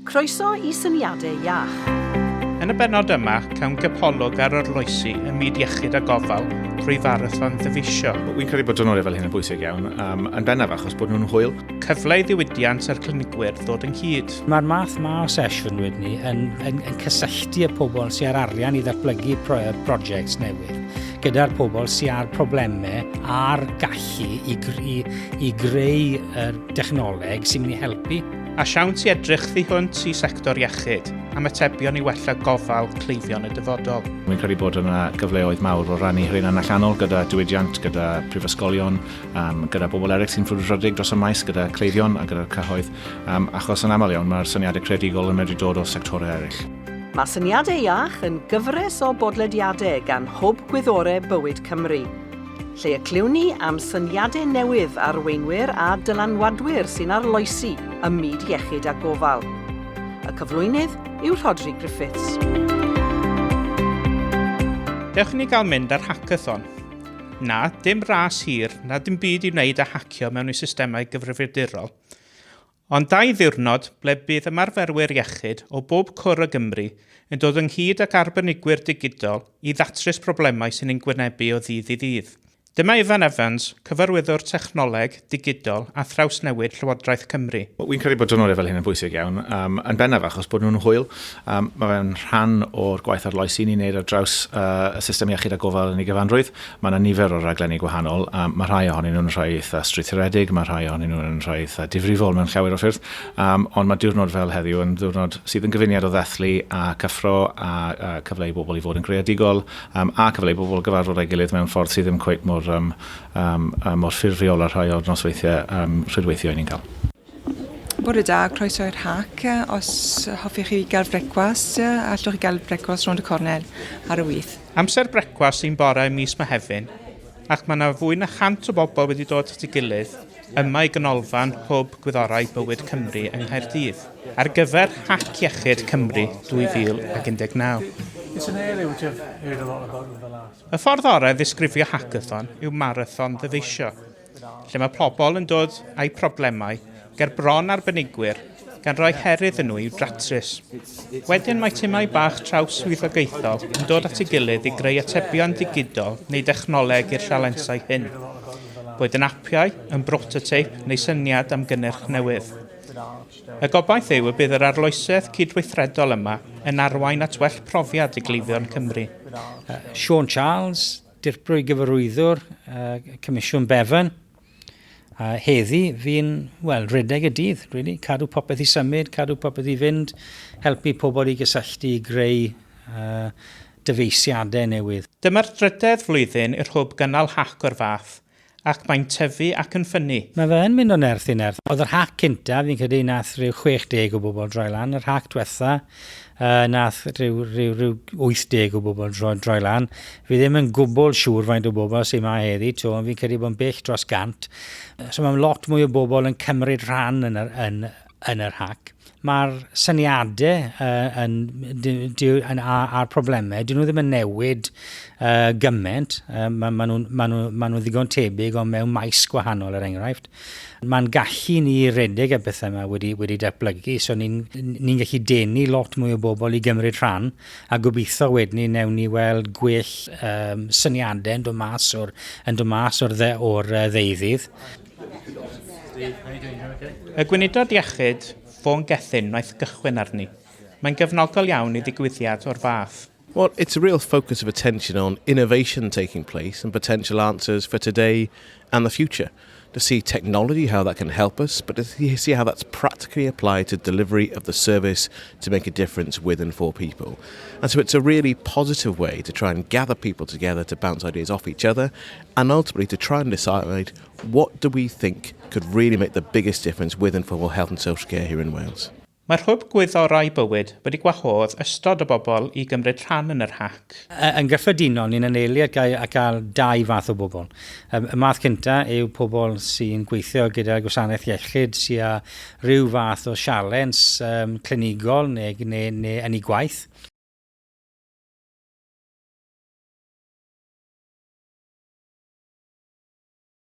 Croeso i Syniadau Iach. Yn y bennod yma, cawn gipolwg ar arloesi ym myd iechyd a gofal drwy farathon ddyfeisio. Wi'n credu bod diwrnodau fel hyn yn bwysig iawn, um, yn bennaf achos bod nhw'n hwyl. Cyfle i ddiwydiant a'r clinigwyr ddod ynghyd. Mae'r math ma o sesiwn wedyn ni yn, yn, yn cysylltu y pobl sy'n ar arian i ddatblygu pro, projects newydd gyda'r pobl sy'n ar problemau a'r gallu i, i, i greu yr dechnoleg sy'n mynd i helpu. A siawns i edrych thu hwnt i sector iechyd am atebion i wella gofal cleifion y dyfodol. Wi'n credu bod yna gyfleoedd mawr o rannu rheina'n allanol gyda diwydiant, gyda prifysgolion, um, gyda bobl eraill sy'n frwdfrydig dros y maes, gyda cleifion a gyda'r cyhoedd, um, achos yn aml iawn mae'r syniadau creadigol yn medru dod o sectorau eraill. Mae Syniadau Iach yn gyfres o bodlediadau gan Hwb Gwyddorau Bywyd Cymru. Lle y clywn ni am syniadau newydd arweinwyr a dylanwadwyr sy'n arloesi ym myd iechyd a gofal. Y cyflwynydd yw Rhodri Griffiths. Dewch i ni gael mynd ar hackathon. Na, dim ras hir, na dim byd i wneud â hacio mewn i systemau gyfrifiadurol. Ond 2 ddiwrnod ble bydd ymarferwyr iechyd o bob cwr o Gymru yn dod ynghyd ag arbenigwyr digidol i ddatrys problemau sy'n ein gwynebu o ddydd i ddydd. Dyma Ifan Evans, cyfarwyddwr technoleg, digidol a thrawsnewid Llywodraeth Cymru. Wi'n credu bod diwrnodau fel hyn yn bwysig iawn, um, yn bennaf achos bod nhw'n hwyl. Um, mae fe'n rhan o'r gwaith arloesi ni'n neud ar draws y system iechyd a gofal yn ei gyfanrwydd. Mae yna nifer o raglenni gwahanol. Um, mae rhai ohonyn nhw'n rhai eitha strwythuredig, mae rhai ohonyn nhw'n rhai eitha difrifol mewn llawer o ffyrdd. Um, ond mae diwrnod fel heddiw yn ddiwrnod sydd yn gyfuniad o ddathlu a cyffro a cyfle i bobl i fod yn greadigol a cyfle i bobl gyfarfod â'i gilydd mewn ffordd sydd ddim cweit mor, um, um, mor ffurfiol â rhai o'r nosweithiau rhwydweithio i ni'n cael. Bore da, croeso i'r hac. Os hoffech chi gael brecwast, allwch chi gael brecwast rownd y cornel ar y 8. Amser brecwast sy'n bore mis Mehefin, ac mae yna fwy na 100 o bobl wedi dod at ei gilydd yma i ganolfan Hwb Gwyddorau Bywyd Cymru yng Nghaerdydd ar gyfer Hac Iechyd Cymru 2019. Y ffordd orau ddisgrifio hackathon yw marathon ddyfeisio, lle mae pobl yn dod â'u problemau ger bron arbenigwyr gan roi her iddyn nhw i'w datrys. Wedyn mae timau bach traws swyddogaethol yn dod at ei gilydd i greu atebion digidol neu dechnoleg i'r sialensau hyn. Boed yn apiau, yn brototeip neu syniad am gynnyrch newydd. Y gobaith yw y bydd yr arloesedd cydweithredol yma yn arwain at well profiad i gleifion Cymru. Sean Charles, dirprwy gyfarwyddwr Comisiwn Bevan. A heddi fi'n, wel, rhedeg y dydd, really. Cadw popeth i symud, cadw popeth i fynd, helpu pobl i gysylltu i greu dyfeisiadau newydd. Dyma'r drydedd flwyddyn i'r hwb gynnal hac o'r fath, ac mae'n tyfu ac yn ffynnu. Mae fe yn mynd o nerth i nerth. Oedd yr hac cynta, fi'n credu, nath rhyw 60 o bobl droi lan. Yr hac diwetha, nath rhyw 80 o bobl droi lan. Fi ddim yn gwbl siŵr faint o bobl sy'n ma heddi, to, ond fi'n credu bod yn bell dros 100. So mae lot mwy o bobl yn cymryd rhan yn yr hac. Mae'r syniadau yn, yn, a'r problemau, dyn nhw ddim yn newid gymaint. Mae nhw'n ma nhw ddigon tebyg ond mewn maes gwahanol, er enghraifft. Mae'n gallu ni redeg y bethau yma wedi datblygu, so ni'n ni gallu denu lot mwy o bobl i gymryd rhan a gobeithio wedyn ni newn ni weld gwell syniadau yn dod mas o'r ddeuddydd. Y gweinidog iechyd, Vaughan Gething, wnaeth gychwyn arni. Mae'n gefnogol iawn i ddigwyddiad o'r fath. Well, it's a real focus of attention on innovation taking place and potential answers for today and the future. To see technology, how that can help us, but to see how that's practically applied to delivery of the service to make a difference with and for people. And so it's a really positive way to try and gather people together to bounce ideas off each other and ultimately to try and decide what do we think could really make the biggest difference with and for health and social care here in Wales. Mae'r Hwb Gwyddorau Bywyd wedi gwahodd ystod o bobl i gymryd rhan yn yr hac. Yn gyffredinol, ni'n anelu at gael dau fath o bobl. Y math cynta yw pobl sy'n gweithio gyda gwasanaeth iechyd sy'n â rhyw fath o sialens clinigol neu yn ei gwaith.